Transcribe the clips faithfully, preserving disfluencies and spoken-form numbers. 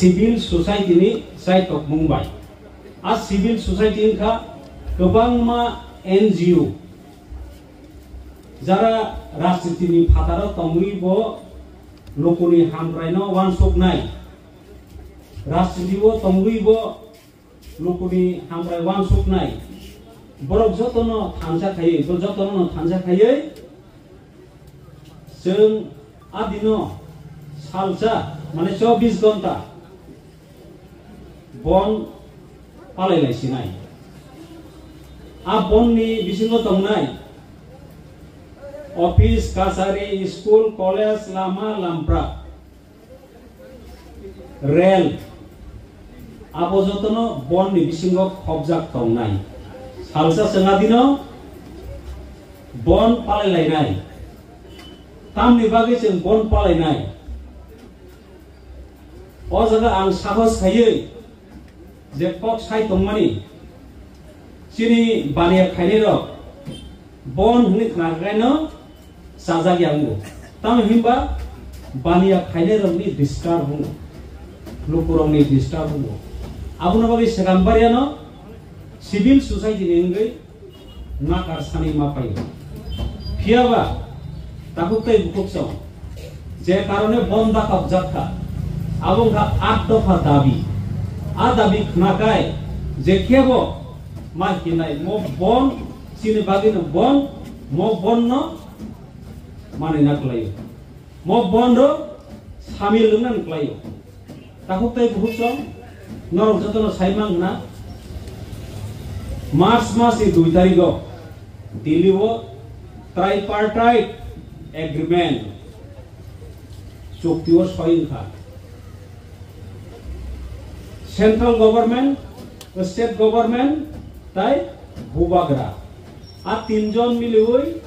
Civil society ni chai tongmung bai. A civil society wngkha kwbangma N G O, jara rajniti ni phataro tongwi bo lukuni hamkraino wansuknai, rajniti o tongwi bo lukuni hamkrai wansuknai, borok jotono thansa khaiwi, borok jotono thansa khaiwi, chwng a dino salsa, mane chobbish ghonta bon palai lai sinai. A bon ni bisingo tongnai office, kachari, school, college, lama, lampra, rel, abo jotono bon ni bisingo khobjak tongnai. Salsa chwng a dino bon palai lainai. Tamni bagwi chwng bon palainai? O jaga ang sahos khaiwi je kok sai tongmani, chini baniya khainairok bon hwnwi khnakhaino chajak ya wngo. Tamo hinba baniya khainairokni disturb wngo, lukurokni disturb wngo. Abono bagwi swkang bariano civil society ni wngwi nakar sani ma paio. Phiya ba takhuk tei bukhuk song je karone bon dakap jak kha, abo wngkha aat dopha dabi. A dabi khnakai je kebo ma hinai mo bon chini bagwi no bon, mo bon no mani na klaio. Mo bon ro samil wngna ni klaio. Takhuk tei bukhuk song norok jotono sai mang na, March mas ni dui tarikh o Delhi o tripartite agreement chukti o soi wngkha. Central government, state government tai bubagra, a tinjon miliwi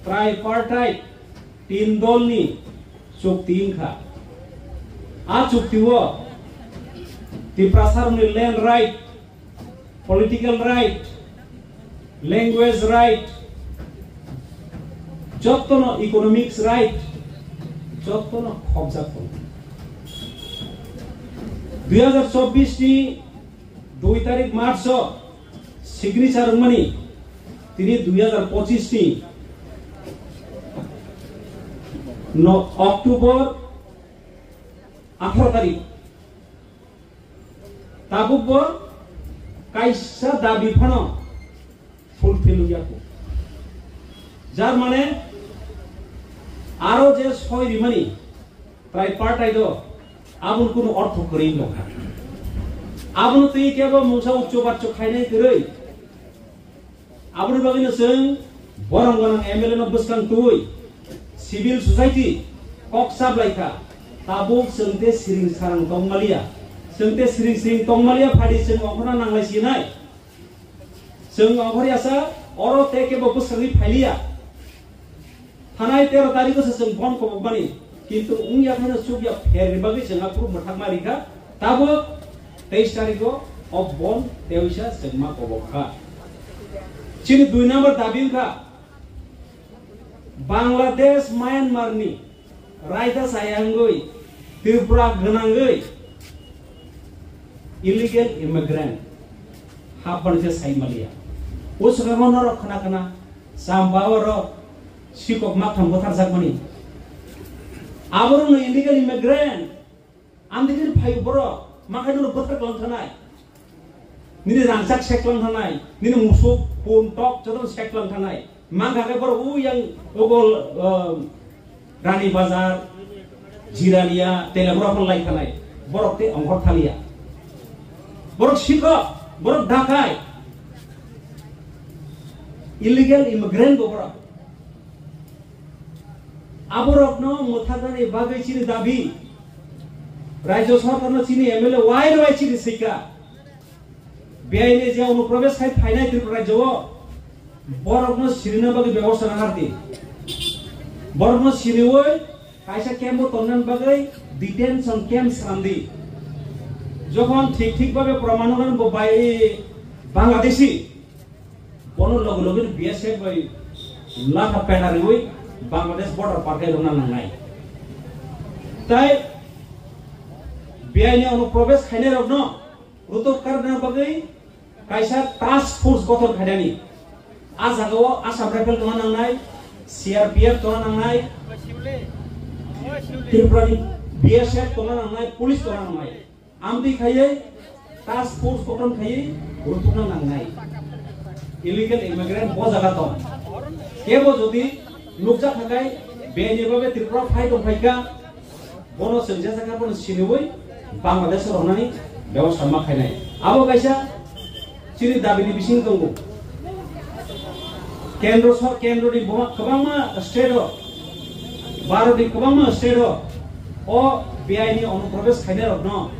tripartite tin dolni chukti wngkha. A chukti o Tiprasarokni land right, political right, language right, jottono economics right, jottono khobjak tongo. Dui hazar chobbish ni dui tarik March o signature wngmani tini dui hazar pochis ni no October atharo tarik. Tabuk bo kaisa dabi phano fulfill wngya kho. Jar mane aro je soi rimani tripartite o aboni kuno ortho kwrwi wngkha. Abono twi kebo mungsa uccho baccho khainai kwrwi. Aboni bagwino chwng borong gwnang M L A no bwskang twi civil society kok sablai kha. Tabuk chwng te siring sarang tongmaliya. Chwng te siring siring tongmaliya phadi chwng ongkhorna nanglai sinai. Chwng ongkhor yasa oro te kebo bwskangwi phailiya. Thanai tero tarikh o se chwng bon kobokmani, kintu wngya khaino chukya pherni bagwi chwng aphuru mwthakma rikha. Tabuk teis tarikh o o bon teisa chwngma kobok kha. Chini dui number dabi wngkha Bangladesh, Myanmar ni raida chaya wngwi Tripura gwnangwi illegal immigrant hapmani se saimaliya. O swkango norok khna khna Chamba oro sikok maktham bwtharjakmani. Aborokno illegal immigrant, amtwi khe phaio borok, makhai nono bwthar klang thanai. Nini rangchak sek klang thanai, nini musuk, pun, tok, jotono sek klang thanai. Mangkha khe borok uyang obo, uh, Rani Bazar, Jirania, Telamura phano lai thanai. Borok tei ongkhor thaliya. Borok sikok, borok dakai. Illegal immigrant bo borok. Aborokno mwthaknani bagwi chini dabi. Rajya Sarkarno chini M L A wai rwai chini swika. Beaini je onuprobes khai phainai Tripura rajya o, borokno sirina bagwi bebosta nang arti. Borokno siriwi kaisa camp o tonnani bagwi detention camp srandi. Jokhon thik thik babe proman wngkha bo bai Bangladeshi, bono loge loge B S F bai latha pena riwi Bangladesh border par khai rwna nangnai. Tai Biaini onuprobes khainai rokno rutuk karna bagwi kaisa task force gothon khainani. A jagao Assam Rifle tongna nangnai, C R P F tongna nangnai, Tripurani B S F tongna nangnai, police tongna nangnai. Amtwi khaiwi task force gothon khaiwi rutukna nangnai. Illegal immigrant bo jaga tong. Kebo jodi nukjak khakai beni babe Tripura phai tong phaika, bono chwng jesa kha bono siniwi Bangladesh o rwnani bebosta ma khainai. Abo kaisa chini dabi ni bising tongo. Kendro sor-, kendro ni bo-, kwbangma state o, Bharat ni kwbangma state o, o biaini onuprobes khainai rokno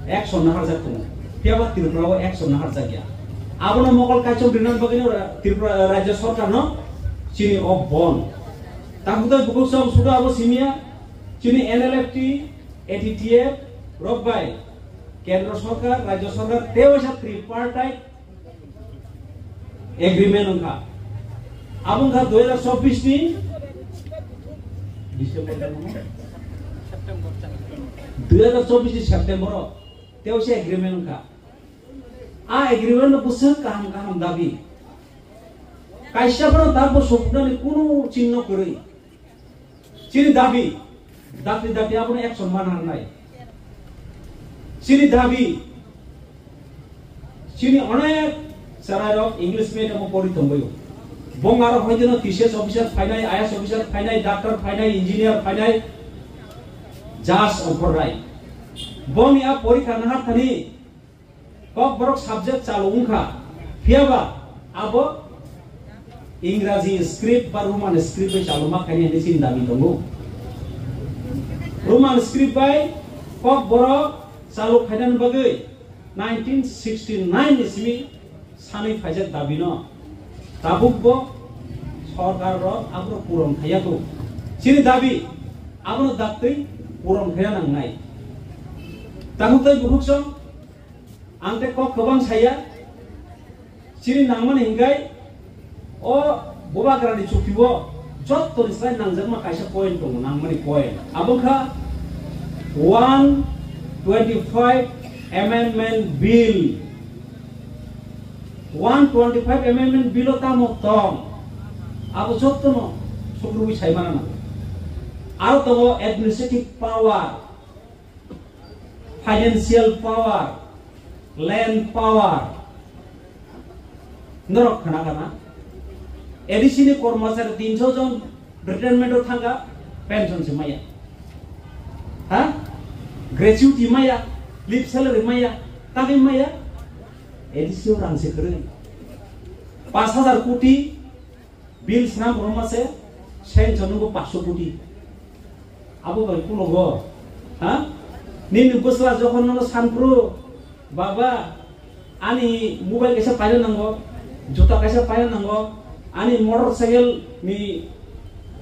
action naharjak tongo. Phiya ba Tripura o action naharjak ya. Abono mokol kaichom rinani bagwi no ra-, Tripura, eh, Rajya Sarkar no chini o bon. Takhuk tai bukhuk song sudo abo simiya, chini N L F T, A T T F rok bai Kendro Sarkar, Rajya Sarkar tei waisa tripartite agreement wngkha. Abo wngkha dui hajar chobbish ni December, dui hajar chobbish ni September o tei waisa agreement wngkha. A agreement no bwswk kaham kaham dabi. Kaisa phano tabuk soknani kunu chingno kwrwi. Chini dabi, dakti dakti abono action ma nangnai. Chini dabi, chini onek chwrairok English medium o pori tongbaio. Bong aro hoideno T C S officer phainai, I A S officer phainai, doctor phainai, engineer phainai, judge ongkhornai. Bongni a porikha naharthani Kokborok subject chalo wngkha, phiyaba abo Ingraji script ba Roman script bai chalo ma khaini hinwi chini dabi tongo. Roman script bai Kokborok chalo khainani bagwi nineteen sixty nine ni simi sanwi phaijak dabino tabukbo sorkar rok abono puron khaiya kho. Chini dabi abono daktwi puron khaina nangnai. Takhuk tai bukhuk song Ang tei kok kwbang saya, chini nangmani hinkhai o Bubagrani chukti o jottoni slai nangjakma kaisa point tongo, nangmani point. Abo wngkha one twenty-five Amendment Bill. One twenty-five Amendment Bill o tamo tong? Abo jottono sukrubwi saimana nango. Aro tongo administrative power. Financial power, land power. Norok khna kana? A D C ni kormachari tinso jon retirement o thanga, pension se maya. Ha? Gratuity maya, leave salary maya, tagwi maya. A D C o rang se kwrwi. Pash hajar koti Bill swnam rwma se sanction nungo paanch sho koti. Abo bai kulogo, ha? Nini bwsla jokhon nono sanphru, "Baba, ani mobile kaisa paina nango, juta kaisa paina nango, ani motor cycle ni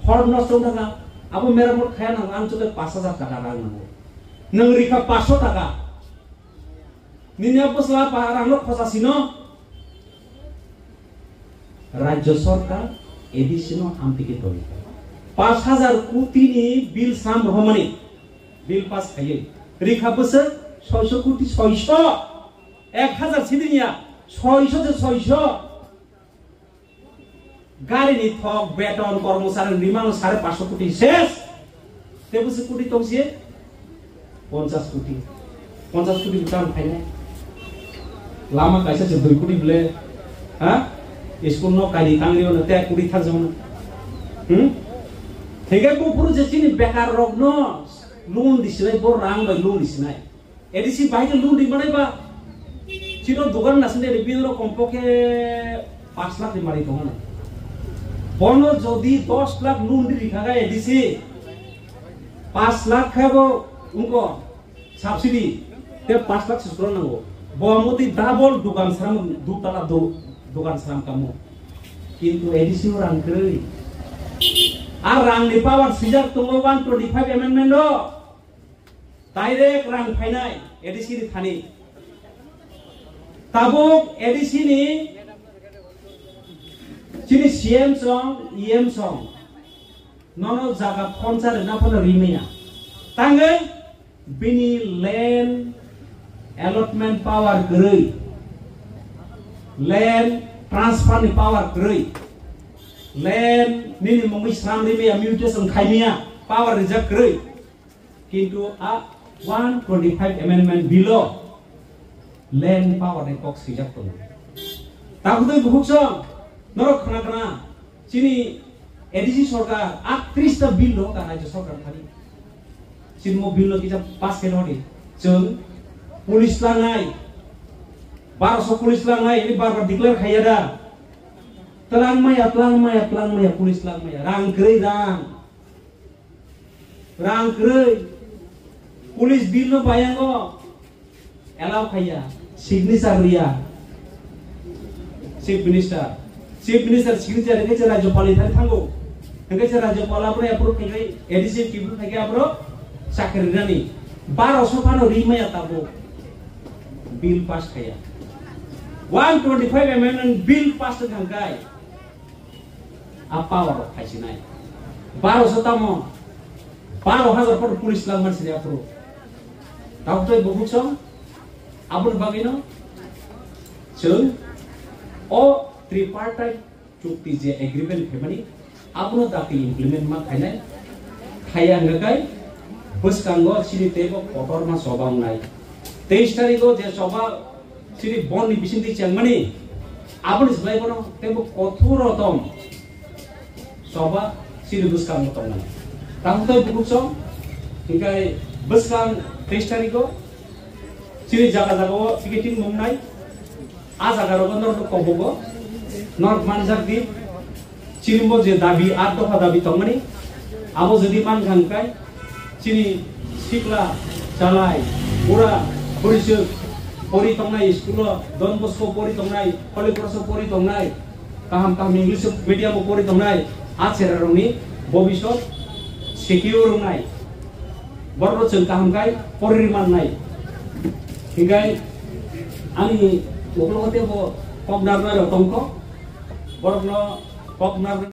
hor nosto wngkha, abo meramot khaya nango, ang joto paanch hajar taka rang nango." Nwng rikha paanch sho taka. Nini a bwsla pa rangno khosa sino. Rajya Sarkar A D C no amtwi khe twi. Paanch hajar koti ni bill swnam rwmani, bill pass khaiwi. Rikha bwswk soisho koti, soisho. Ek hajar sidi ya, soisho se soisho. Gari ni thok, beton, kormochari ni rimang sare paanch sho koti ses. Tei bwswk koti tong se? Ponchas koti. Ponchas koti bwtang phainai. Lama kaisa se dui koti bole. Ha? School no kaini tangri ono te koti thang jong. Hmm? Hingke buphuru je chini bekar rok no loan disinai, bo rang bai loan disinai. A D C bahai khe loan ri manai ba? Chino dogan naising de bini rok kompo khe paanch lakh ri manai tongo na. Bono jodi dos lakh loan ri rikha ga A D C, paanch lakh khe bo wngko subsidy, te paanch lakh se sukro nango. Bo moti double dogan sram, dutala do-, dogan sram kamo. Kintu A D C o rang kwrwi. A rang ni power sijak tongo one twenty five amendment o. Direct rang phainai A D C ni thani. Tabuk A D C ni chini C M song, E M song. Nono jaga phonsa rwna phano rimaya. Tangwi Bini land allotment power kwrwi, land transfer ni power kwrwi, land nini mungwi sram rimaya, mutation khaimaya, power rijak kwrwi. Kintu a one twenty-five amendment bill o land power ni kok swijak tongo. Tabukdai bukhuk song, norok khna khna, chini A D C sorkar aktris ta bill no ka rajya sorkar thani. Chini mo bill no kisa pass khe rodi. Chwng police langnai, baroso police langnai, ini bar bar declare khaiya da. Tlang maya, tlang maya, tlang maya, police lang maya. Rang kwrwi rang. Rang kwrwi. Police bill no bayango. Allow khaiya. Signature riya. Chief Minister. Chief Minister signature hwnkhe se Rajyapal ni thani thango. Hwnkhe se Rajyapal abono approve khaikhai, A D C approve khaikhai abono chakri rinani. Baroso phano ri maya tabuk. Bill pass khaiya. One twenty-five amendment bill pass thangkhai. A power rok phaisinai. Baroso tamo, baro hajar kotor police langmani sini aphuru. Taktoi bubuksong, aboni bagwino chwng o tripartite chukti je agreement khaimani, abono dati implement ma khainai. Khaiya hwnkhe bwskango chini teibo kotorma choba wngnai. Teis tarigo je choba chini bonni bisingtwi chengmani, aboni slai bono teibo kothorotom choba chini bwskango tongnai. Tamo tei bukuchong, hinkhe bwskang teis tarigo chini jaga jagao picketing wngnai, a jaga rogo norok kobogo, norok manjak di, chini bo je dabi, a dopha dabi tongmani, abo jodi mankha hwnkhe, chini sikla, chalai, bura, bwrwiswk pori tongnai, school o Don Bosco pori tongnai, Holy Cross o pori tongnai, kaham kaham English medium o pori tongnai, a chera rokni bobisot secure wngnai, borok no chwng kaham khai pori mannai. Hinkhe ani ukologo teibo kok narwknai rok tongkho, borok no kok narwk